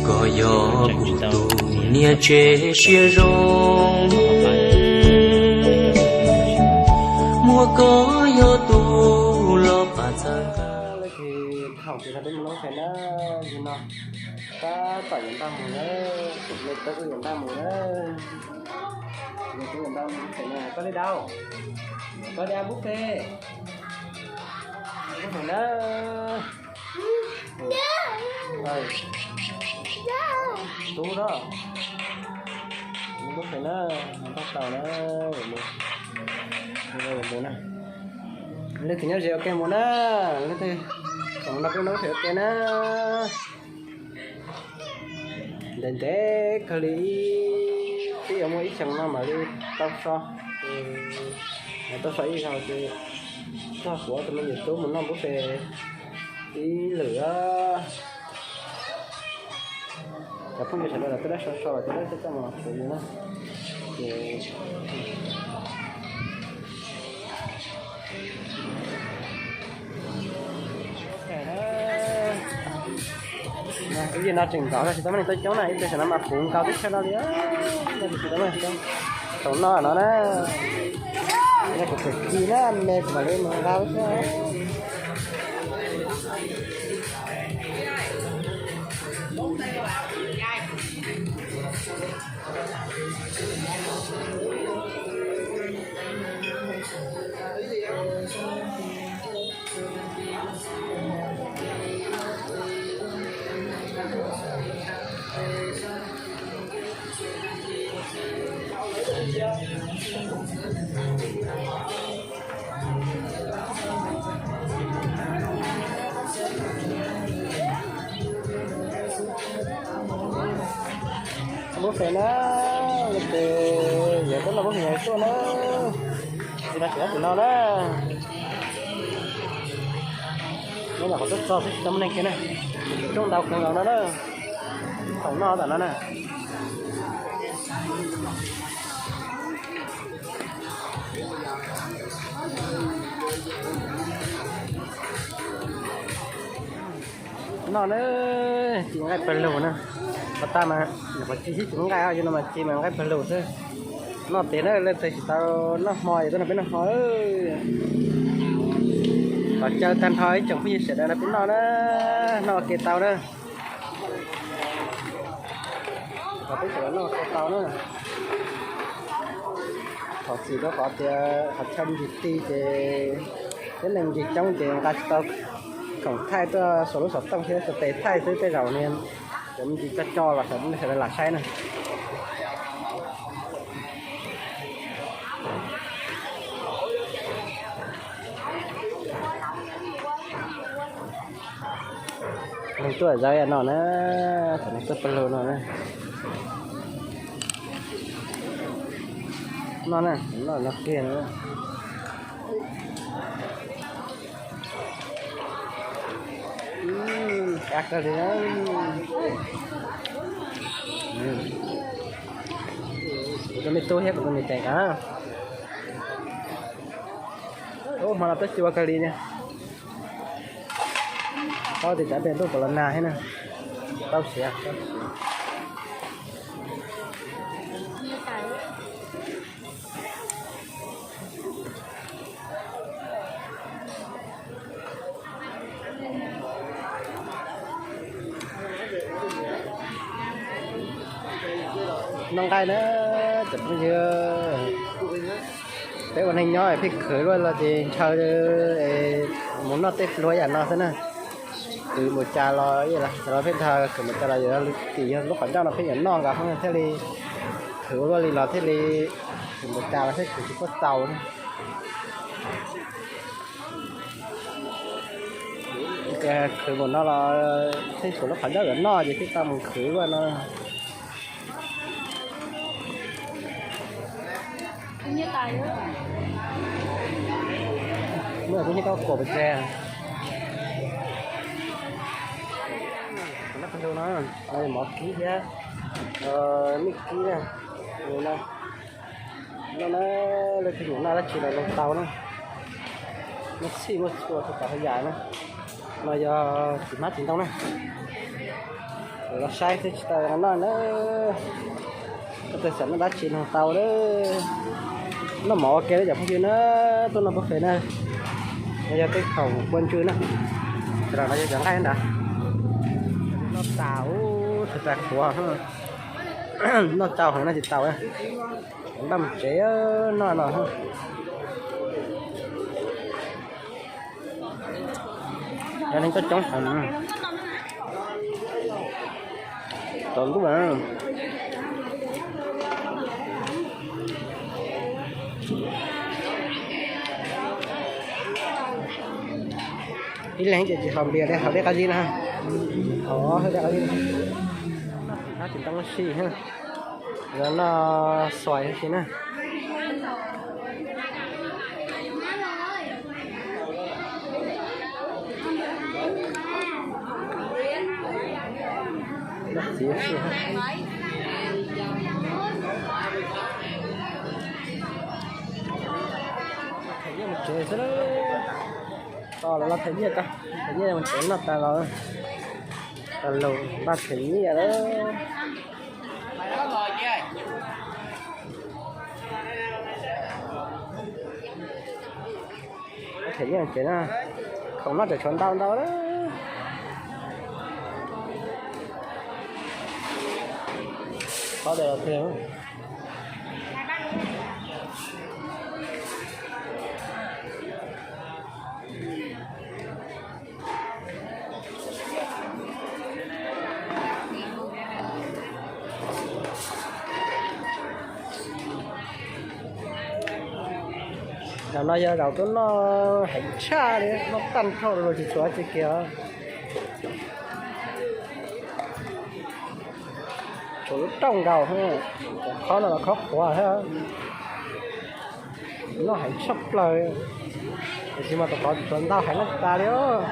Koj yog kuv tus niam tsev siab zoo, muaj koj yog tus los pab txhawb nqa. Leej twg thaum twg no peb mus noj bub fes na, yog no tab tom yuav npaj mus na, me tub yuav npaj mus na, me tub yuav npaj mus bub fes na, koj li dau, koj li bub fes, bub fes na. Tub na, bub fes na, npaj tau na, mus na. Leej twg nyob ze ua ke mus na, leej twg tseem no peb noj bub fes ua ke na. Ntev ntev kawg li, twb yuav muaj ib xyoos no mam li tau so, tau so ib zaug ces txog kuv tus me nyuam tub mus noj bub fes ib lwm. Cov phooj ywg sawv daws los twb dab so so los twb dab toj toj mus kuv yus na. Ces lub yeej no tseem nrov no tsis tau muaj neeg tuaj coob na, ib pliag saum no mas puv nkaus teb chaws no li. Thaum no no na, kuv txawm ci na me kuv mam li mus nqa lub xwb. Bub fes na, ces yog koj noj bub fes yog tuaj na, tsis no tsis no tsis no na. Nyob yog qhov tuaj txog xwb tsis tau muaj neeg kiag na, coob ntau kawg nkaus no na, thaum noj tam no na. No na, ci nqaij pawg lug na, qhov tag mas nyuam qhuv ci xwb tsis muaj nqaij, yog no mas ci mas nqaij pawg lug xwb. Noj tiag na, leej twg tsis tau noj hmo es tuaj nrog peb noj hmo. Qhov caw tag nrho ib tsoom phooj ywg sawv daws no peb noj na, noj ua ke tau na. Qhov peb sawv daws noj ua ke tau na. Thov txim rau qhov tias qhov chaw me ntsis ti ces peb neeg me ntsis coob ces nqa tsis tau khoom thaij tuaj, xuas lub xov tooj thiab xuas tes thaij xwb, tej zaum niag cov me ntsis co co los sawv daws lam saib na. Neeg tuaj zaub no na, thaum neeg tuaj pawg lug no na. No na, no no kiag na. Qab kawg li na. Kuv tus me tub thiab kuv tus me tes kav. Ub, hmo no tuaj cua kawg li na. Tau tias cov pem tuaj kom los nag thiab na. Tau siav. Noj nqaij na, cov phooj ywg. Peb ua neeg nyob pheej khwv luaj los ces ntshaw mus noj tej pluag yam no xwb na. Khwv npaum cas los, los pheej ntshaw khwv npaum cas los yuav tim yog lub qhov ncauj no pheej yuav noj nkaus thiaj li khwv ua luaj li los thiaj li khwv npaum cas los thiaj khwv tsis txaus na. Ces khwv npaum no los thiaj tshuav lub qhov ncauj yuav noj ces thiaj tau mus khwv ua no. Muaj kuv nyiam koj kuam pes tseg. Noj qab ntug no, mov kib thiab, mij kib na. No na, leej twg yuav noj dab tsi los noj tau na. Muaj txhij muaj txhua txhua tsav txhua yam na. No yog txiv hmab txiv ntoo na. Los saib xwb tsis tau noj na. Koj tus xav noj dab tsi noj tau na. Noj mov ua ke na cov phooj ywg na, tuaj noj pub fes na. No yog tej khoom kua ntsw na. Tam no yog cov nqaij ntawd. Noj tas, ub, tas tas qhuav. Noj tsau heev no tsis tau. Npaj mus tsev noj no. Yog neeg tuaj coob heev. Tau lub. Ib leeg ces tsis haus npias li, haus dej qab zib na. Haus dej qab zib. Noj tsis ntoo si, yog noj xuais si na. Noj txiv si. Them nyiaj mus tsev xwb. Tos los them nyiaj, them nyiaj mus tsev noj tas los, tas los npaj them nyiaj lawm. Them nyiaj tsev na, khoom noj tseem tshuav ntau ntau lawm. Qhov tias los tiag. Zaum no yog zaum tuaj noj heev tshaj li, noj tag nrho los tsis tshuav tsi kiag. Tshuav lub rooj nkaus, cov khob no los khob qhuav thiab. Noj heev tshaj plaws, tiam sis mas tus qhov tsis tshuav ntau heev no tas li os.